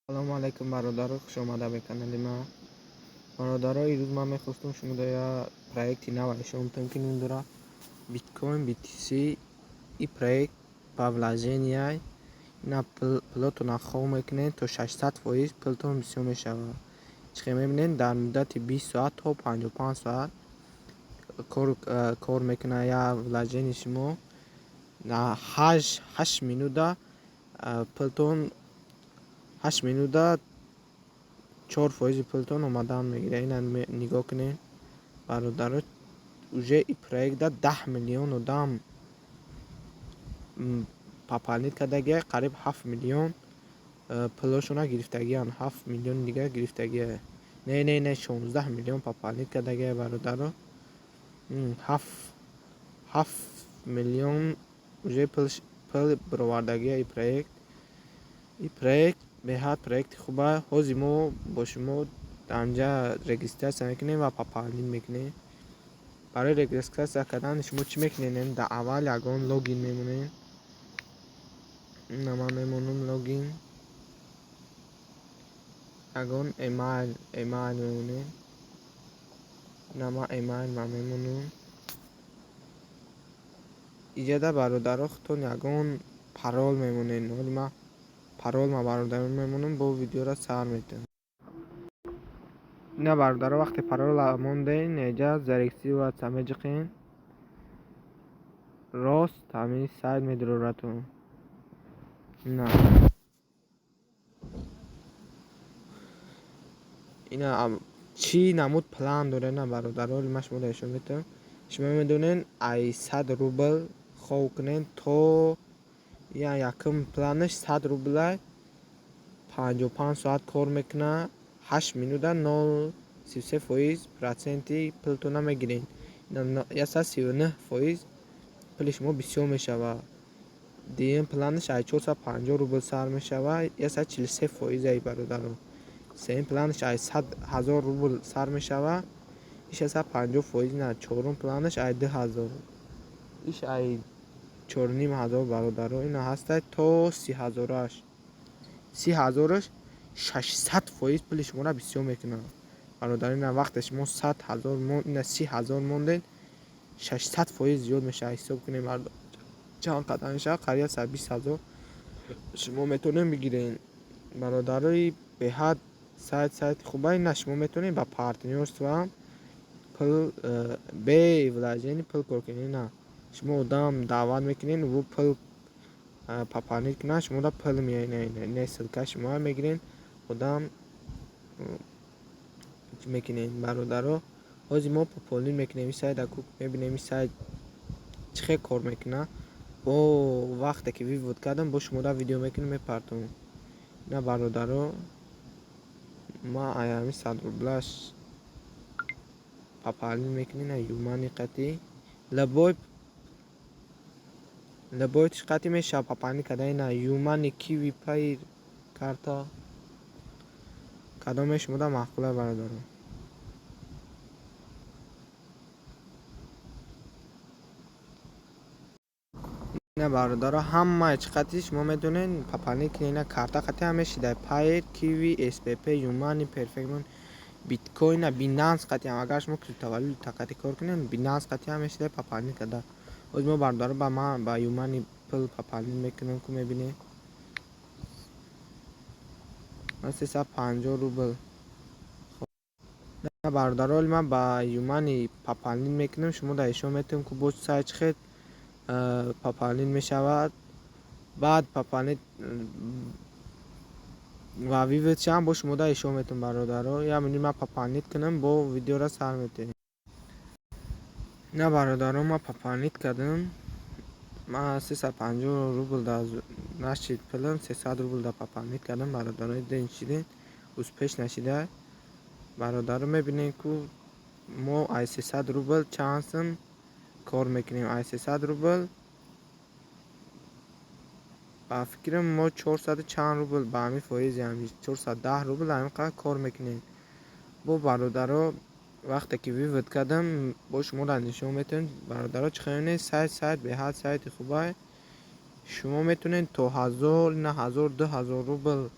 Салому алайкум, бародаро, хушомада ба канали ман. Бародаро, ирӯз ман мехостум шумода як проекти нав нишон бидиҳам, ки ном дорад Биткоин BTC. И проект по вложения ина пулотонро хоб мекунед, то 600% пултон бисёр мешавад. Чӣ хел мебинед, дар муддати 20 соат то 55 соат кор мекунад. Як вложении шумо 8 минута пултон, 8 минута 4 фоизи пултон омадан мегирад. Ина нигоҳ кунед, бародаро, уже и проектда 10 миллион одам пополнить кардагия, қариб 7 миллион пулошона гирифтагиянд, 7 миллиони дигар гирифтагия. Не, не, не, 16 миллион пополнить кардагия, бародаро, 7 миллион уже пул бировардагия и проект. И проект беҳад проекти хуба. Ҳозир мо бо шумо дар регистрация мекунем ва пополнить мекунем. Барои регистрация кардан шумо чӣ мекунед? Дар аввал ягон логин мемонед. Ина ман мемонам логин, ягон эмайл мемонед. Ина ман эмайл ман мемонам иҷода. Бародаро, худтон ягон парол мемонед. Ҳоли ман парол ма, бародаро, мемонам, бо видеоро сар метавам. Ина, бародаро, вақте парола мондем, инҷа зарегистрироваться меҷиқем, рост ҳамин сайт медуроратон. Ина, ина чӣ намуд план дорад? Ина, бародаро, ман шуморо нишон медиҳам. Шумо медонед, ай 100 рубл хоб кунед то якум планаш 100 рублай, 55 соат кор мекунад, 8 минута 0,33 фоиз проценти пултона мегиред, 139% пули шумо бисёр мешавад. Дуюм планаш ай 450 рубл сар мешавад, 143 фоиз ай, бародаро. Сеюм планаш ай 100 000 рубл сар мешавад, 650%. На, чорум планаш ай 2000, иш ай 4500, бародаро. Ина ҳастай то 30 ҳазораш. 30 ҳазораш 600% пули шуморо бисёр мекунад, бародар. Ина вақте шумо 100 000, ина 30 000 мондед, 600% зиёд мешавад. Ҳисоб кунем, чанд қадар мешавад? Қариб 120 000 шумо метавонед бигиред, бародарои. Беҳад сайти хуба. Ина шумо метавонед ба партнёрство пул бе вложение пул кор кунед. Ина шумо одам даъват мекунед, ӯ пул пополнить кунад, шуморо пул меояд. Ина ссылкаи шуморо мегиред, одам чӣ мекунед, бародаро? Ҳозир мо пополнить мекунем ин сайта, мебинем, ин сайт чӣ хел кор мекунад. Бо вақте ки вывод кардам, бо шуморо видео мекунем, мепартом. Ина, бародаро, ман ай ҳамин 100 рублаш пополнить мекунем. Юмани қатӣ, любой қати мешавад пополнить кардан. Ина Юмани, Киви, Пайр, карта, кадоме шумода маъқула, бародаро? Ина, бародаро, ҳамаи чӣ қати шумо метавонед пополнить кунед. Ина карта қати ҳам мешида: Пайр, Киви, СПП, Юмани, Перфект, биткоина, Бинанс қати ҳам. Агар шумо криптовалюта қати кор кунед, Бинанс қати ҳам мешида пополнить карда. Ҳозир мо, бародаро, ба ман ба Юмани пул пополнить мекунем, ку мебинед, ман 350 рубл. Бародаро, ҳоли ман ба Юмани пополнить мекунем, шумо дар ишон метавонед, ку боз сайт чӣ хел пополнить мешавад. Баъд пополнить ва вывод шавам, бо шумо дар ишон метавонем. Бародаро, як минут, ман пополнить кунам, бо видеоро сар метавем. На, бародаро, ман пополнить кардам. Ман 350 рубл дар нашид пулам, 300 рубл дар пополнить кардам, бародаро. Дидем, шидем, успешно нашида. Бародаро, мебинем, ку мо ай 300 рубл чанд сум кор мекунем. Ай 300 рубл, ба фикрам, мо чорсаду чанд рубл, ба ҳамин фоизи ҳами 410 рубл, ҳамин қадар кор мекунем. Бо, бародаро, вақте ки вывод кардам, бо шуморо нишон метавонем. Бародаро, чӣ хел мебинед, сайт беҳад сайти хубай. Шумо метавонед то ҳазор, на ҳазор, 2000 рубл.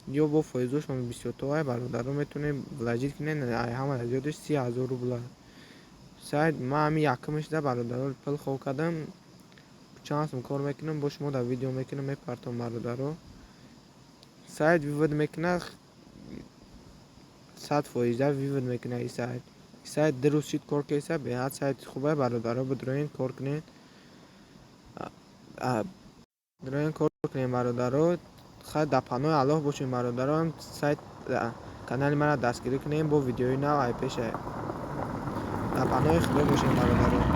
Ё бо фоизошон бисёртоай, бародаро, метавонед вложить кунед. Ай ҳама зиёдаш 30 000 рубла. Сайт ман ҳамин якумашда, бародаро, пул хоб кардам. Чанд сум кор мекунам, бо шумо дар видео мекунам, мепартом, бародаро. Сайт вывод мекунад, 100 фоиза вывод мекунад и сайт. Сайт 2 рӯз шид кор кеса, беҳад сайти хубе, бародаро. Бидроен, кор кунед, бидроен, кор кунед, бародаро. Хайр, дар паноҳи Аллоҳ бошед, бародаро. Сайт, канали маро дастгирӣ кунед, бо видеои нав ай пеша. Дар паноҳи Худо бошед, бародаро.